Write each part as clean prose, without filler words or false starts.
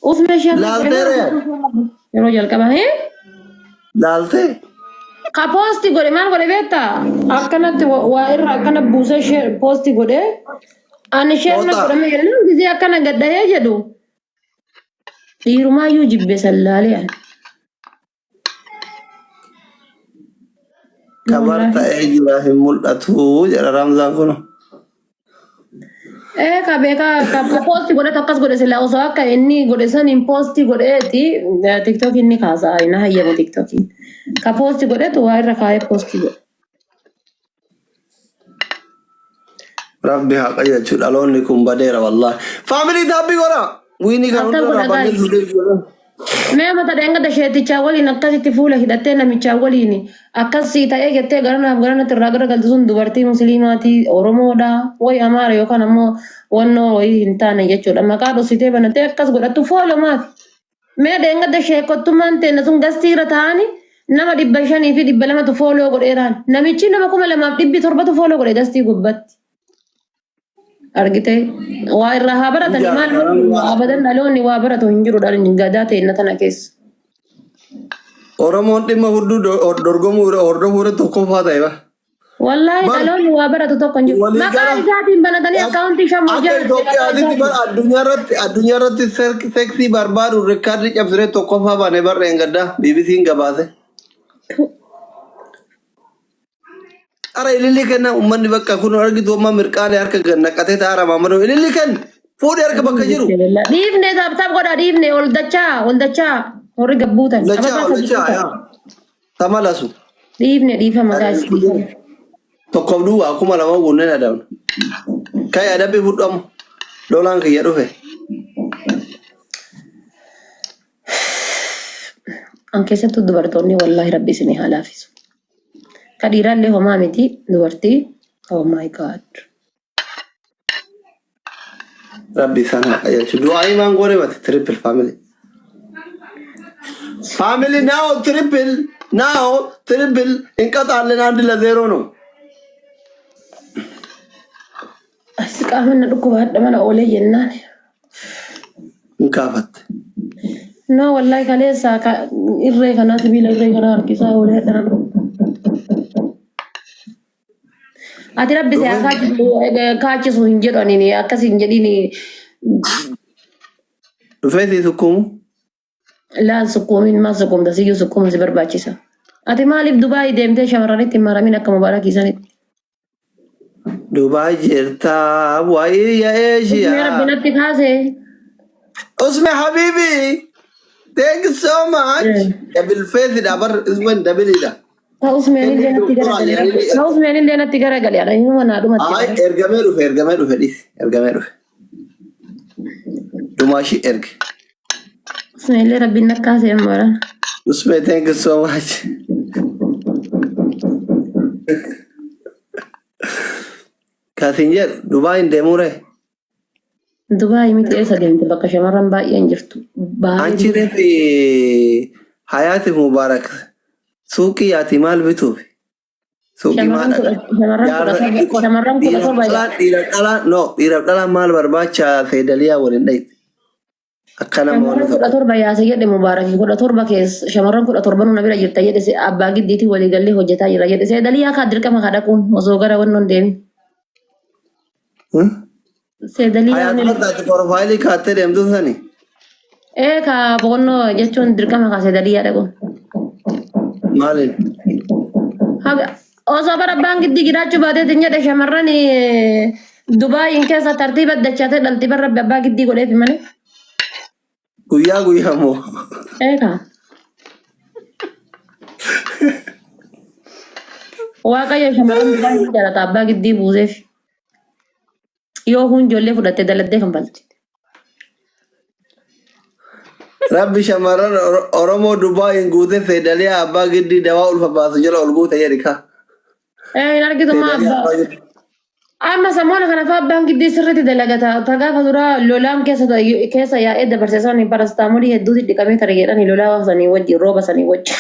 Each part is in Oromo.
Usmee share na godhe Laaltee ree? yeroo jalqaba. Hee? Laaltee? Ka poosti godhe maal godhe beektaa? Akkanatti waa irra akkana buusee share poosti godhe. Ani share na Fooxaa. godhame jennaan gisee akkana gaddahee jedhu. Dhiirumaayyuu jibbe sallaalee ani. Kabar Wallaahi. ta'ee jira hin mul'atu jedha Ramzaan kun. Ee ka beekaa ka ka poosti godhatu akkas godhe sila osoo akka inni godhe saniin poosti godheeti tiktokiin ni kaasa na hayyamu tiktokiin. Ka poosti godhetu waa irra kaayee poosti godhe. Rabbi haa qajeelchu dhaloonni kun badeera wallaahi. Faamilii taabbii godha. Wiinii kan Akkam hunda godha irraa bannee guys. fuudhee jira. Mee mata dheengadda sheetichaa waliin akkasitti fuula hidhattee namichaa waliin akkasii ta'ee jettee garanaaf garanatti irraa garagaltu sun dubartii musliimaatii Oromoodha wayi Amaara yookaan ammoo wannoo wayii hin taane jechuudha. Maqaa dhoksitee banattee akkas godhattu foolomaaf. Mee dheengadda sheekottummaan teenna sun gastii irra taa'anii nama 500fi 200tu fooloo godheeraan. Namichi nama 2700tu fooloo godhe gastii gubbatti. Argitee waa irraa haa baratani maal abadan dhaloonni waa baratu hin jiru dhalli gadaa teenna tana keessa. Oromoon dhimma hudduu dorgomuu hordofuu irratti tokkoffaa ta'e ba. Wallaahi Bar dhaloonni waa baratu tokko hin jiru. walii Maqaa gala isaatiin banatanii akkaawuntii shan akka hojii maqaa Itoophiyaatitti bar isaatiin. addunyaa irratti seksii barbaadu rikkaardii cabsiree tokkoffaa baane barreen gaddaa BBC'n gabaase. Ara ililli kenna uummanni bakka kun argitu amma mirqaanee harka gad naqatee taa'ara maammadoo ililli kenna fuudhee harka bakka jiru. Dhiifne taap taap godhaa dhiifne ol dachaa ol dachaa warri gabbuutan. Dachaa Ababaa ol sadii dachaa qofa. yaa tamalasu. Dhiifne dhiifama gaas dhiifama. Tokkoof duwwaa 2000 guunneen adabna. Kai adabbi fudhamu lolaan kiyya dhufe. An keessattuu dubartoonni wallaahi rabbi isinii haa laafisu. Ka dhiiraallee homaa miti dubartii. Oh my god. Rabbi isaan haa qajeelchu. Du'aa'ii maan goone mati triple family. Family now triple now triple hin qaxaalleen አንድ ለዜሮ ነው። As qaama na dhukkuba hadha mana oolee jennaan. Hin kaafatte. No wallahi kaleessa irree kanaa sibiila irree kanaa harkisaa oolee hadha na dhukkuba. Ati rabbi si haa kaachisu kaachisu hin jedhu ani akkas hin jedhini. Dhufee si sukkuumu. Laan sukkuumin maal sukkuumta siyyuu sukkuumun si barbaachisa. Ati maaliif Dubaayii deemtee shamarranitti hin maramin akka mubaarakii sanitti? Dubaay jirta wayii ya Usmee rabbi Eeshiyaa. natti kaase. Usme habibi. Thank you so much. Double face dha bar usman double dha. Ta'us meenillee natti garagale. Ta'us meenillee natti garagale. Ana inuma naa dhumatti. Ay ergamee dhufe ergamee dhufe dhis ergamee dhufe. Dumaashi erge. Usmeellee rabbiin na kaase amma bara. Usme thank you so much. Kasin jedhu Dubaay hin deemuu ree. Dubaay miti eessa deemte bakka shamarran baay'een jirtu. Baay'ee Anchi reefi hayaatiif mubaarak suuqii yaati maal bituuf suuqii maal Shamarran kudha shamarran kudha jaarsa torba shamarran kudha dhiiraaf torba dhalaan dhiiraaf dhalaan no dhiiraaf dhalaan maal barbaacha feedaliyaa waliin dhayite akka nama shamarran wanni kudha tokko torba yaase jedhe mubaarak 17 keessa shamarran 17 nu na bira jirta jedhe se abbaa giddiitiin walii gallee hojjetaa jira jedhe seedaliyaa kaa dirqama kaa dhaquun osoo gara wannoon deemin. Hmm? Seedaliyaa Hayaat ni bartaati profaayilii kaattee deemtu sani ee kaa boqonnoo jechuun dirqama kaa seedaliyaa dhaquun. maaliin Haga osoo bara abbaan giddii jiraachuu baateetiin jedhe shamarran Dubaayiin keessa tartiiba dachaatee dhalti bara rabbi abbaa giddii godheefi malee. Guyyaa guyyaa moo Eegaa. Waaqayyo shamarran Dubaayiin jaalata abbaa giddii buuseef. Yoo huun ijoollee fudhatte daladdee kanfalti. Rabbi shamarran Oromoo Dubaayiin guute feedaliyaa abbaa giddii dawaa ulfa baasu jala ol guute jedhi kaa. Ee hin argitu maa Feedaliyaa abbaa. abbaa giddii. Amma samoona kana fa'aa abbaan giddii sirriitti dalagata. Ta gaafa duraa lolaan keessa keessa yaa'ee dabarse sani parastaamoolii hedduutti dhiqamee tare jedhani lolaa sanii wajjin rooba sanii wajjin.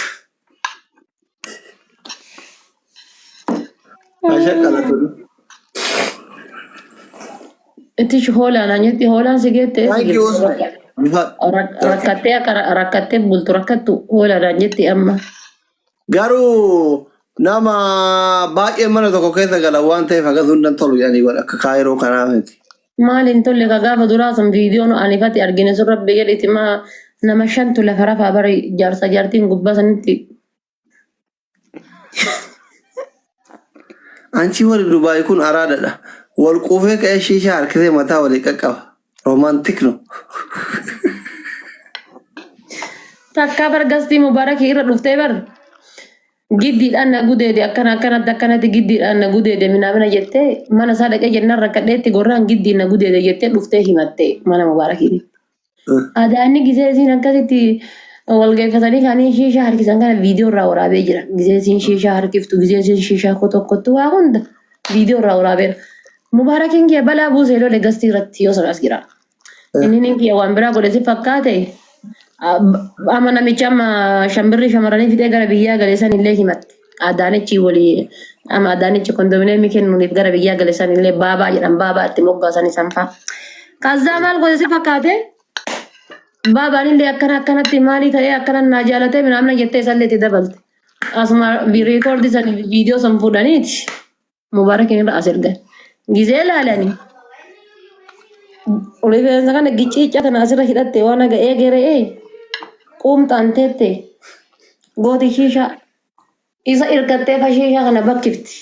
Ashaqqalatu. Itti hoolaan anyetti hoolaan si geette si Thank you geette. Usman. Bifa Rakkattee akka rakkattee bultu rakkattu hoolaadhaan jetti amma. Garuu nama baay'ee mana tokko keessa gala waan ta'eef hagas hundan tolu jedhanii godha akka kaayiroo kanaa miti. Maal hin tolle ka gaafa duraa sun viidiyoon anifati argine sun rabbi jedhiti maa nama shantu lafa rafaa bari jaarsa jaartiin gubbaa sanitti. Anchi warri Dubaay kun araadadha. Wal quufee ka'ee shiishaa harkisee mataa walii qaqqaba. Romantic no. Takkaa bar gastii mubaarakii irra dhuftee bar giddiidhaan na gudeede akkana akkanatti akkanatti giddiidhaan na gudeede minaamina jettee mana isaa dhaqee jennaan rakkadheetti gorraan giddiin na gudeede jettee dhuftee himatte mana mubaarakiitti. Adaanni gisee isiin akkasitti wal geeffatanii kaanii shiishaa harkisan kana viidiyoo irraa waraabee jira. Gisee isiin shiishaa harkiftu, gisee isiin shiishaa kotokkottu waa hunda viidiyoo irraa waraabeera. Mubaarakiin kiyya balaa buusee lole gastii irratti yoo sana as jira. Inni niin kiyya waan biraa godhe si fakkaate amma namicha amma shambirri shamarranii fixee gara biyyaa gale san illee himatte. Adaanichi walii amma Adaanichi kondominiyeemii kennuuniif gara biyyaa gale san illee baabaa jedhan baabaa itti moggaasan isan fa'a. Kazzaa maal godhe si fakkaate baabaan illee akkana akkanatti maalii ta'ee akkana naa jaalatee minaamna jettee isallee itti dabalte. Asuma riikoordii san viidiyoo san fuudhaniiti. Mubaarakiin irra as ergan. Gizee laalani. Rifeensa kana gicciicca kana asirra hidhatte waan haga eegeree quumxaan teette gooti shiishaa isa irkattee fashiishaa kana bakkifti.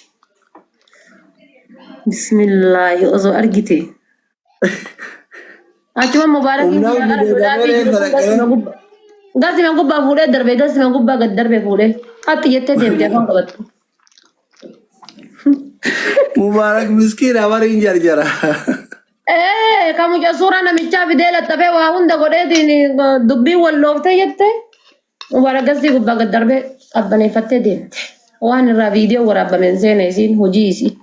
Bismillaahi osoo argite. Achuma Mubaarakiin Humnaan guyyaa gara gudeedamee dolaafii jiru reeffa kun dhaqee. gasuma gubbaa. Gasuma gubbaa fuudhee darbe gasuma gubbaa gad darbe fuudhee. Hatti jettee deemte afaan qabatte. Mubaarak miskiina bariin jarjara. Ee, kan mucaa suuraa namichaa fidee laxxafee waa hunda godheetiin dubbiin wal looftee jette Mubaarak gastii gubbaa gad darbee qabbaneeffattee deemte. Waan irraa viidiyoo waraabame hin seene isiin hojii isii.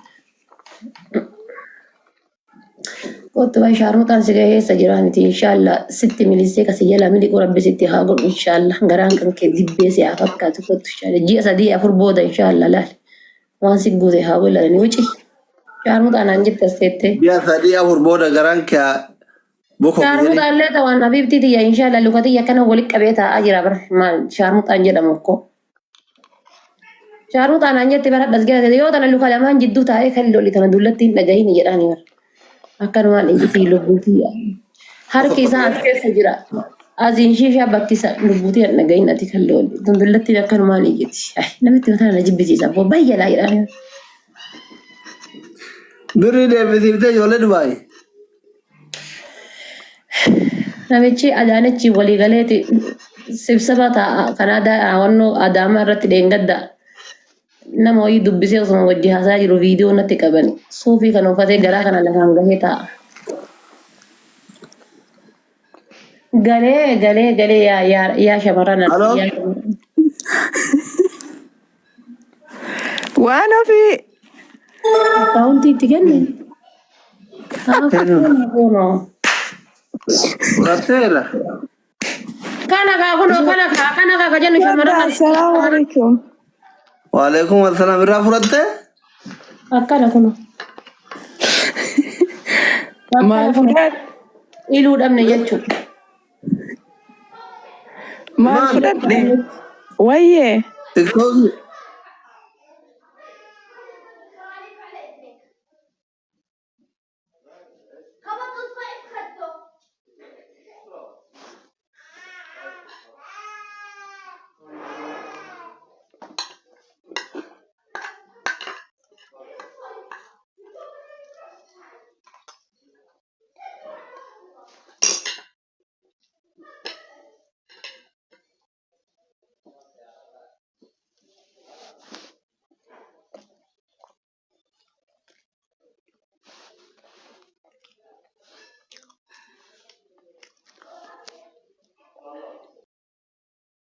Kottu bay shaarmuxaan si gahee eessa jiraa miti inshaallah sitti milisee kasi jalaa miliqu rabbi sitti haa godhu inshaallah garaan kan kee dibbee si haa fakkaatu kottu inshaallah ji'a sadii afur booda inshaallah laal waan si guute haa godhani wuci shaarmuxaan naan jette as teettee. Ji'a sadii afur booda garaan kee boko jedhee. Shaarmuxaan illee ta'an habiibtii tiyya inshaallah luka tiyya akkana walitti qabee taa'aa jira bara maal shaarmuxaan jedhamu koo. Shaarmuxaa naan jette bara dhas galate yoo tana luka lamaan jidduu taa'ee kan loli tana dullatti hin dhagahin jedhaani bara. Akkanumaan iyyitii lubbuutii. Harki isaa as keessa jira. Asiin shiishaa bakkisa lubbuutii hin dhagahin ati kan loli. Tun dullattiin akkanumaan iyyiti. Ay, Namitti mataa na jibbisiisa. Abboo bayyalaa jedhaani. Birrii deebisiiftee ijoollee Dubaay. Namichi Adaanachi waliigaleeti sibsaba taa'a kan aadaa hawannoo Adaamaa irratti dheengadda nama wayii dubbisee osuma wajji haasaa jiru viidiyoo natti qabani. Suufii kan uffatee garaa kana lafaan gahee taa'a. Galee galee galee yaa yaa yaa shamarran Aloo? arsii yaa shamarran. Waan ofii Akkaawuntii itti kenne. Kennu. Fudhatteera. Kana kaa kunoo kana kaa kana kaa ka jennu shamarran Wadda assalaamu alaikum. Waalaikum assalaam irraa fudhattee? Akkana kunoo. Maal Akkana kunoo. fudhadhe? Iluu dhabne jechuudha. Maal Maal? fudhadhe? Wayyee. Tiktookii.